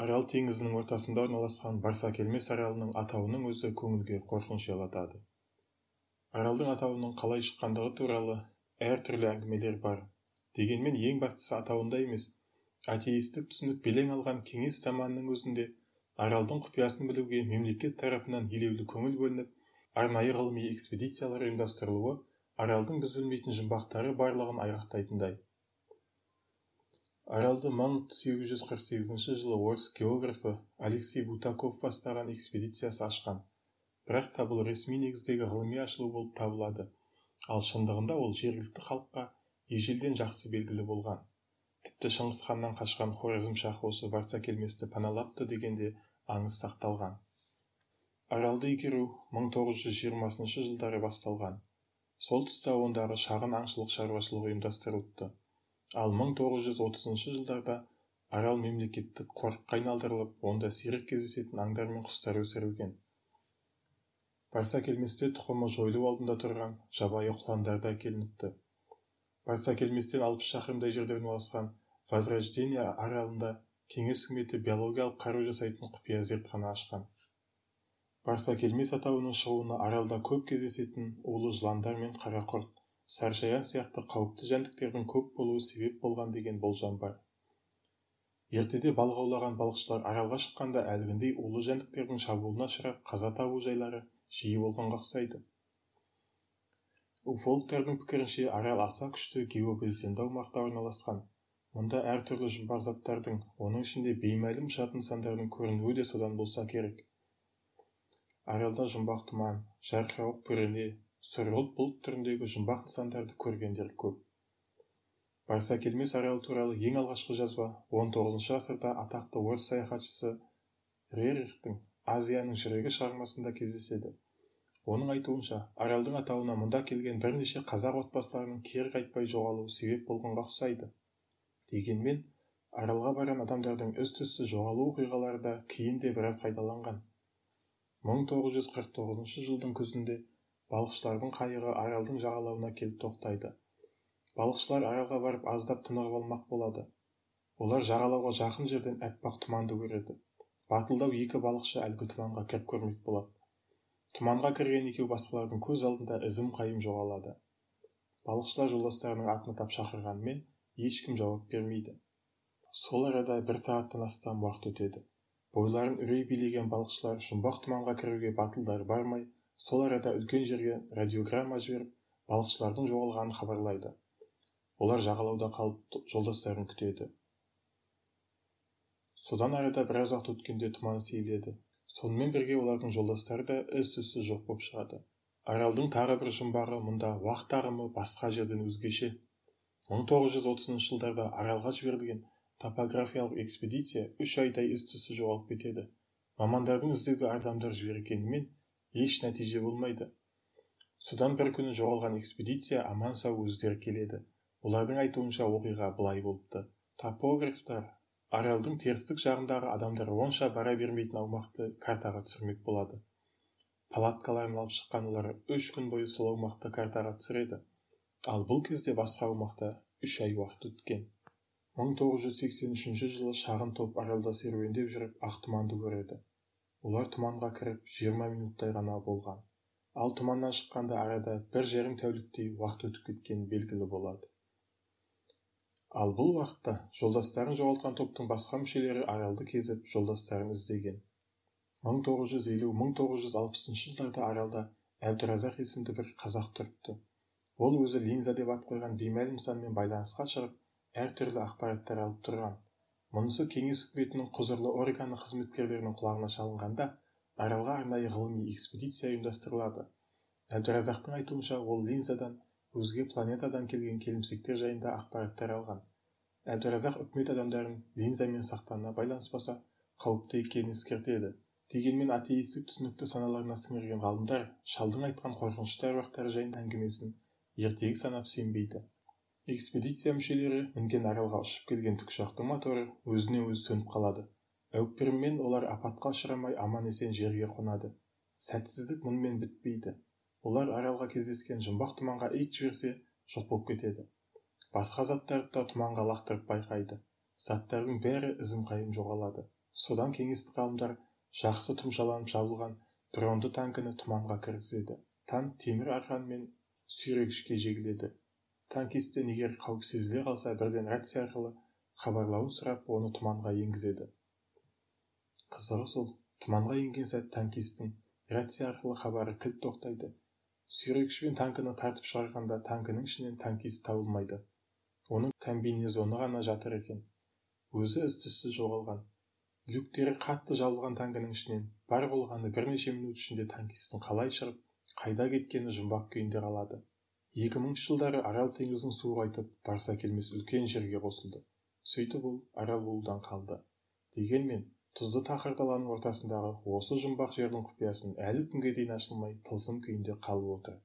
Арал теңізінің ортасында орналасқан Барсакелмес аралының атауының өзі көңілге қорқыныш ұялатады. Аралдың атауының қалай шыққандығы туралы әртүрлі әңгімелер бар. Дегенмен ең бастысы атауында емес, атеистік түсінік белең алған кеңес заманының өзінде аралдың құпиясын білуге мемлекет тарапынан елеулі көңіл бөлініп, арнайы ғылыми экспедициялар ұйымдастырылуы аралдың біз білмейтін жұмбақтары барлығын айғақтайтындай. Аралды 1848 жылы орыс географы Алексей Бутаков бастаған экспедициясы ашқан. Бірақ та бұл ресми негіздегі ғылыми ашылу болып табылады. Ал шындығында ол жергілікті халыққа ежелден жақсы белгілі болған. Тіпті Шыңғыс ханнан қашқан Хорезмшах осы Барсакелместі паналапты дегенде аңыз сақталған. Аралды игеру 1920 жылдары басталған. Сол тұста ондағы шағын аңшылық шаруашылығы ұйымдастырылыпты. Ал 1930 жылдарда арал мемлекеттік қорыққа айналдырылып, онда сирек кездесетін аңдар мен құстар өсірілген. Барсакелместе тұқымы жойылу алдында тұрған жабайы құландар да әкелініпті. Барсакелместен 60 шақырымдай жерде орналасқан Возрождение аралында кеңес үкіметі биологиялық қару жасайтын құпия зертхана ашқан. Барсакелмес атауының шығуына аралда көп кездесетін улы жыландар мен қара құрт, сарышаян сияқты қауіпті жәндіктердің көп болуы себеп болған деген болжам бар. Ертеде балық аулаған балықшылар аралға шыққанда әлгіндей улы жәндіктердің шабуылына ұшырап қаза табу жайлары жиі болғанға ұқсайды. Уфологтардың пікірінше, арал аса күшті геобелсенді аумақта орналасқан. Мұнда әртүрлі жұмбақ заттардың, оның ішінде беймәлім ұшатын нысандардың көрінуі де содан болса керек. Аралда жұмбақ тұман, жарқырауық бөрене, сұрғылт бұлт түріндегі жұмбақ нысандарды көргендер көп. Барсакелмес аралы туралы ең алғашқы жазба 19 ғасырда атақты орыс саяхатшысы Рерихтің Азияның жүрегі шығармасында кездеседі. Оның айтуынша, аралдың атауына мұнда келген бірнеше қазақ отбасыларының кері қайтпай жоғалуы себеп болғанға ұқсайды. Дегенмен, аралға барған адамдардың із-түзсіз жоғалу оқиғалары да кейін де біраз қайталанған. 1949 жылдың күзінде балықшылардың қайығы аралдың жағалауына келіп тоқтайды. Балықшылар аралға барып аздап тынығып алмақ болады. Олар жағалауға жақын жерден әппақ тұманды көреді. Батылдау екі балықшы әлгі тұманға кіріп көрмек болады. Тұманға кірген екеу басқалардың көз алдында ізім-қайым жоғалады. Балықшылар жолдастарының атын атап шақырғанымен ешкім жауап бермейді. Сол арада бір сағаттан астам уақыт өтеді. Бойларын үрей билеген балықшылар жұмбақ тұманға кіруге батылдары бармай, сол арада үлкен жерге радиограмма жіберіп, балықшылардың жоғалғанын хабарлайды. Олар жағалауда қалып жолдастарын күтеді. Содан арада біраз уақыт өткенде тұман сейіледі. Сонымен бірге олардың жолдастары да із-түзсіз жоқ болып шығады. Аралдың тағы бір жұмбағы мұнда уақыт ағымы басқа жерден өзгеше. 1930 жылдарда аралға жіберілген топографиялық экспедиция 3 айдай із-түзсіз жоғалып кетеді. Мамандардың іздеуге адамдар жібергенімен еш нәтиже болмайды. Содан бір күні жоғалған экспедиция аман-сау өздері келеді. Олардың айтуынша оқиға былай болыпты. Топографтар аралдың терістік жағындағы адамдар онша бара бермейтін аумақты картаға түсірмек болады. Палаткаларын алып шыққан олар 3 күн бойы сол аумақты картаға түсіреді. Ал бұл кезде басқа аумақта 3 ай уақыт өткен. 1983 жылы шағын топ аралда серуендеп жүріп ақ тұманды көреді. Олар тұманға кіріп 20 минуттай ғана болған. Ал тұманнан шыққанда арада 1,5 тәуліктей уақыт өтіп кеткені белгілі болады. Ал бұл уақытта жолдастарын жоғалтқан топтың басқа мүшелері аралды кезіп, жолдастарын іздеген. 1950-1960 жылдарда аралда Әбдіразақ есімді бір қазақ тұрыпты. Ол өзі линза деп ат қойған беймәлім нысанмен байланысқа шығып, әртүрлі ақпараттар алып тұрған. Мұнысы кеңес үкіметінің құзырлы органы қызметкерлерінің құлағына шалынғанда, аралға арнайы ғылыми экспедиция ұйымдастырылады. Әбдіразақтың айтуынша, ол линзадан өзге планетадан келген келімсектер жайында ақпараттар алған. Әбдіразақ үкімет адамдарын линзамен сақтана байланыспаса қауіпті екенін ескертеді. Дегенмен атеистік түсінікті саналарына сіңірген ғалымдар шалдың айтқан қорқынышты әруақтары жайында әңгімесін ертегі санап сенбейді. Экспедиция мүшелері мінген аралға ұшып келген тікұшақтың моторы өзінен өзі сөніп қалады. Әупіріммен олар апатқа ұшырамай аман-есен жерге қонады. Сәтсіздік мұнымен бітпейді. Олар аралға кездескен жұмбақ тұманға ит жіберсе, жоқ болып кетеді. Басқа заттарды да тұманға лақтырып байқайды. Заттардың бәрі ізім-қайым жоғалады. Содан кеңестік ғалымдар жақсы тұмшаланып жабылған бронды танкіні тұманға кіргізеді. Танк темір арқанмен сүйрегішке жегіледі. Танкистен егер қауіп сезіле қалса, бірден рация арқылы хабарлауын сұрап, оны тұманға енгізеді. Қызығы сол, тұманға енген сәт танкистің рация арқылы хабары кілт тоқтайды. Сүйрегішпен танкіні тартып шығарғанда танкінің ішінен танкист табылмайды. Оның комбинезоны ғана жатыр екен. Өзі із-түзсіз жоғалған. Люктері қатты жабылған танкінің ішінен бар болғаны бірнеше минут ішінде танкистің қалай шығып, қайда кеткені жұмбақ күйінде қалады. 2000 жылдары Арал теңізінің суы қайтып, барса келмес үлкен жерге қосылды. Сөйтіп ол Арал болудан қалды. Дегенмен, тұзды тақыр даланың ортасындағы осы жұмбақ жердің құпиясын әлі күнге дейін ашылмай, тылсым күйінде қалып отыр.